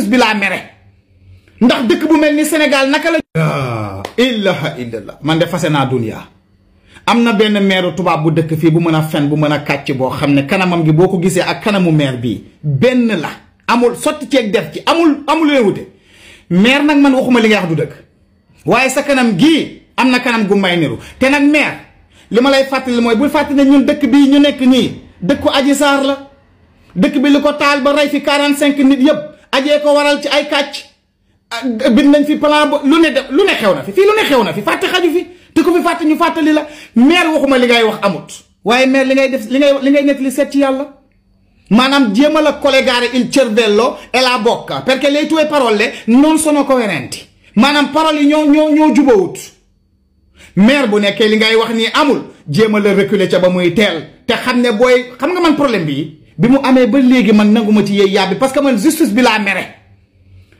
justice bi laa mere ndax dëkk bu mel ni Sénégal naka la ilaha illallah man de fase naa dunya am na benn maire tubaab bu dëkk fii bu mën a fen bu mën a kàcc boo xam ne kanamam gi boo ko gisee ak kanamu maire bii benn la amul sotti ceeg def ci amul leen wute maire nag man waxuma li nga wax du dëgg waaye sa kanam gii am na kanam gu may niru te nag maire li ma lay fàttali mooy bul fàttali ne ñun dëkk bii ñu nekk nii dëkku Adji Sarr la dëkk bi li ko taal ba rey fi 45 nit yëpp ajee ko waral ci ay kàcc bind nañ fi plan ba lu ne xew na fi fii lu ne xew na fi fàtte xaju fi te ku fi fàtte ñu fàttali la maire waxuma li ngay wax amut waaye maire li ngay def li ngay nettali seet ci yàlla maanaam jéema la collegare il cervello e la bocca perché le tue parole non sono coerenti maanaam parole yi ñoo jubawut maire bu nekkee li ngay wax nii amul jéema la reculer ca ba muy teel te xam ne booy xam nga man problème bi mu amee ba léegi man nanguma ci yeey yàbbi parce que man justice bi laa mere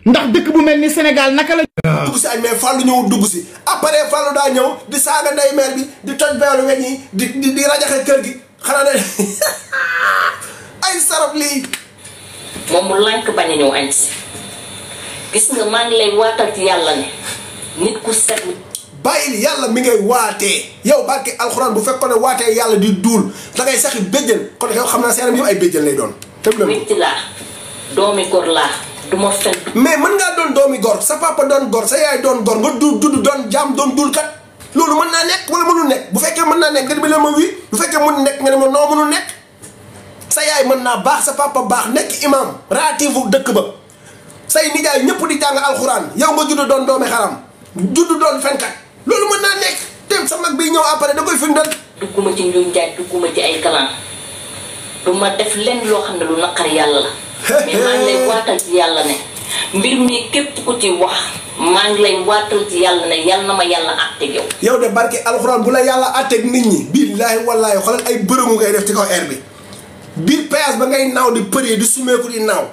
ndax dëkk bu mel ni Sénégal naka la dugg si añ mais Fallou ñëwul dugg si après Fallou daa ñëw di saaga ndey maire bi di toj beelu weñ yi di rajaxe kër gi xanaa ne ay sarab lii moom mu lànk bañ a ñëw añ si gis nga maa ngi lay waatal ci yàlla ne nit ku set bàyyil yàlla mi ngay waatee yow barke alxuraan bu fekkoon ne waatee yàlla di duul da ngay saxi béjjën kon yow xam naa seenam yëpp ay béjjën lay doon witti laa doomi gor laa du ma fen mais mën ngaa doon doomi gor sa papa doon gor sa yaay doon gor nga dudd doon jaam doon dul kat loolu mën naa nekk wala mënul nekk bu fekkee mën naa nekk nga di la ma wii bu fekkee mënul nekk nga ne ma noo mënul nekk sa yaay mën naa baax sa papa baax nekk imam raativu dëkk ba say nijaay ñëpp di jàng alxuraan yow nga judd doon doomi xaram judd doon fenkat loolu mën naa nekk te sa mag bi ñëw après da koy firndal dugguma ci njuñ jaaj dugguma ci ay kalan du ma def lenn loo xam ne lu naqar yàlla la mais maa ngi lay waatal ci yàlla ne mbir mi képp ku ci wax maa ngi lay waatal ci yàlla ne yàlla na ma yàlla àtteeg yow de barke alxuraan bu la yàlla àtteeg nit ñi billaahi wallaahi xoolal ay bërëmu ngay def ci kaw air bi biir péage ba ngay naaw di përee di sumeeku di naaw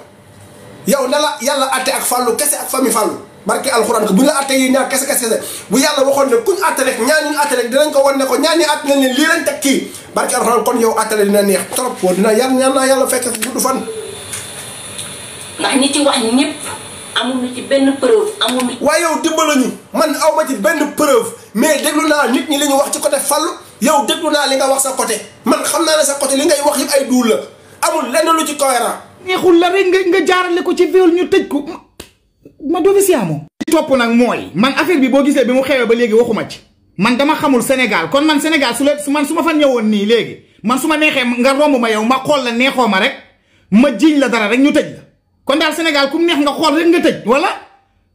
yow na la yàlla àtte ak Fallou kese ak famille Fallou barke alxuraan ko bu ñu la àtte yi ñaar kese bu yàlla waxoon ne kuñ àtte rek ñaar ñu àtte rek dinañ ko wan ne ko ñaar ñi àtte nañ leen lii lañ teg kii barke alxuraan kon yow àtte dina neex trop boo dina ñaan naa yàlla fekk gudd fan ndax ñi ci wax ñëpp amuñu ci benn preuve amuñu. waaye yow dimbala ñu man aw ma ci benn preuve mais déglu naa nit ñi li ñu wax ci côté Fallou yow déglu naa li nga wax sa côté man xam naa ne sa côté li ngay wax yëpp ay duul la amul lenn lu ci cohérent. neexul la rek nga jaarale ko ci viol ñu tëj ko ma doomi siamo topp nag mooy man affaire bi boo gisee bi mu xewee ba léegi waxuma ci man dama xamul Sénégal kon man Sénégal su ma fa ñëwoon nii léegi man su ma neexee nga romb ma yow ma xool la neexoo ma rek ma jiiñ la dara rek ñu tëj la kon daal Sénégal ku mu neex nga xool rek nga tëj wala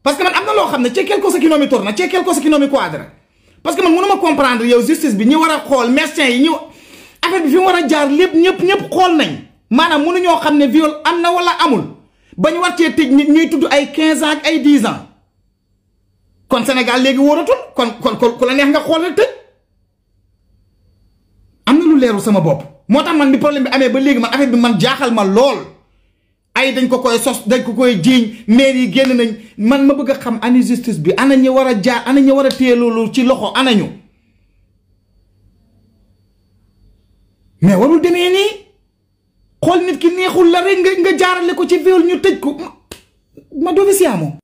parce que man am na loo xam ne c'è qualcosa che non mi torna c'è qualcosa che non mi quadra parce que man mënuma comprendre yow justice bi ñi war a xool médecin yi ñu affaire bi fi mu war a jaar lépp ñëpp xool nañ maanaam mënuñoo xam ne viol am na wala amul ba ñu war cee tëj nit ñuy tudd ay 15 ans ak ay 10 ans kon Sénégal léegi wóoratul kon ku la neex nga xool rek tëj am na lu leeru sama bopp moo tax man bi problème bi amee ba léegi man affaire bi man jaaxal ma lool ay dañ ko koy sos dañ ko koy jiiñ maire yi génn nañ man ma bëgg a xam ani justice bi ana ñu war a jaar ana ñu war a téye loolu ci loxo ana ñu mais warul demee nii xool nit ki neexul la rek nga jaarale ko ci viol ñu tëj ko ma doomi siamo